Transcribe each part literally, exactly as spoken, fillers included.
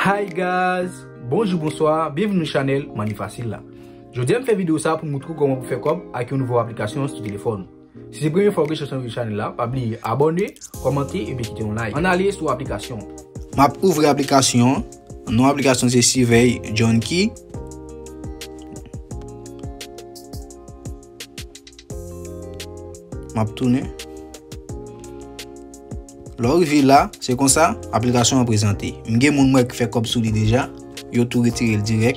Hi guys! Bonjou, bonswa, byenvini nan chanèl Money Facile la. Jodi a m fè videyo sa pou moutre w kòman pou fè kòb ak yon nouvo aplikasyon sou telefòn ou. Si se premye fwa w gen chans antre sou chanèl la, pa bliye abòne, kòmante epi kite yon like. Ann ale sou aplikasyon. M ap ouvri aplikasyon an. Non aplikasyon se Sivèy John Key. M ap tounen. Lè w rive la, se konsa aplikasyon an prezante. M gen moun m wè ki fè kòb sou li deja. Yo tou retire l dirèk.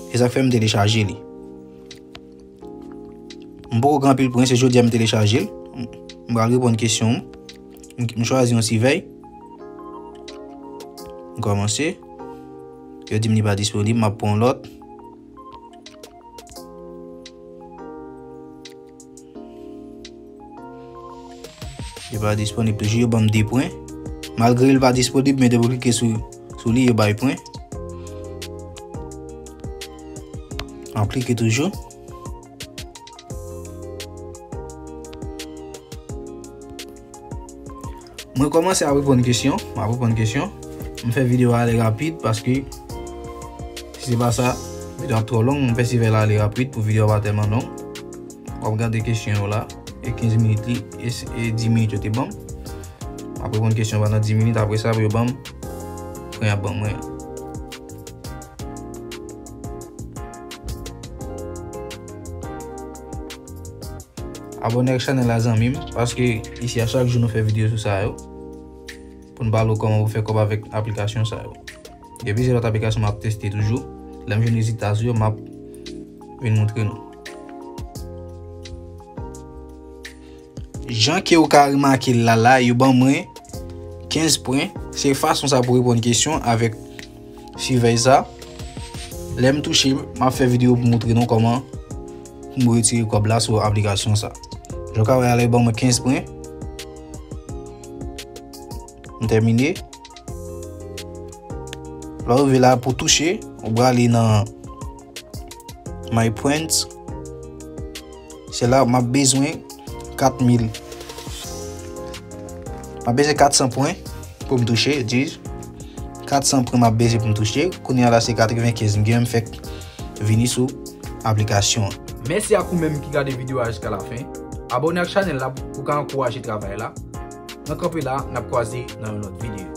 Se sa k fè m telechaje li. M poko gen anpil pwen, se jodi a m telechaje l. M pral reponn kesyon. M, m chwazi yon Sivèy. M kòmanse. Yo di m li pa disponib, m ap pran yon lòt. Li pa disponib toujou, yo ban m de pwen. Malgre li pa disponib, men depi w klike sou, sou li, yo bay pwen. M ap klike toujou. Mwen kòmanse ap reponn kesyon. M ap reponn kesyon. M fè videyo a ale rapid paske si se pa sa, videyo ap twò long. M fè Sivèy la ale rapid pou videyo a pa tèlman long. W ap gade kesyon yo la. E kenz minit li, e, e dis minit yo te ban m. M ap reponn kesyon pandan dis minit. Apre sa, pou yo ban m, pwen y ap ban mwen an. Abòne ak chanèl la, zanmi m, paske isi a chak jou nou fè videyo sou sa yo. Pou n pale w kòman pou fè kòb avèk aplikasyon sa yo. Gen plizyè lòt aplikasyon m ap teste toujou. Lè m jwenn rezilta sou yo, m ap vin moutre nou. Jan ke w ka remake l la, la, yo ban mwen kenz pwen. Se fason sa pou reponn kesyon avèk Sivèy sa. Lè m touche, m ap fè videyo pou moutre nou kòman pou m retire kòb la sou aplikasyon sa. Jan w ka wè a la, yo ban mwen kenz pwen. M tèmine. Lè w rive la pou touche, ou prale nan My Points. Se la m ap bezwen kat mil. M ap bezwen kat san pwen pou m touche, dis. Kat san pwen m ap bezwen pou m touche. Kounye a la se katrevenkenz m gen, m fèk vini sou aplikasyon an. Mèsi ak ou menm ki gade videyo a jiska lafen. Abòne ak chanèl la pou w ka ankouraje travay la. N ap kanpe la, n ap kwaze nan yon lòt videyo.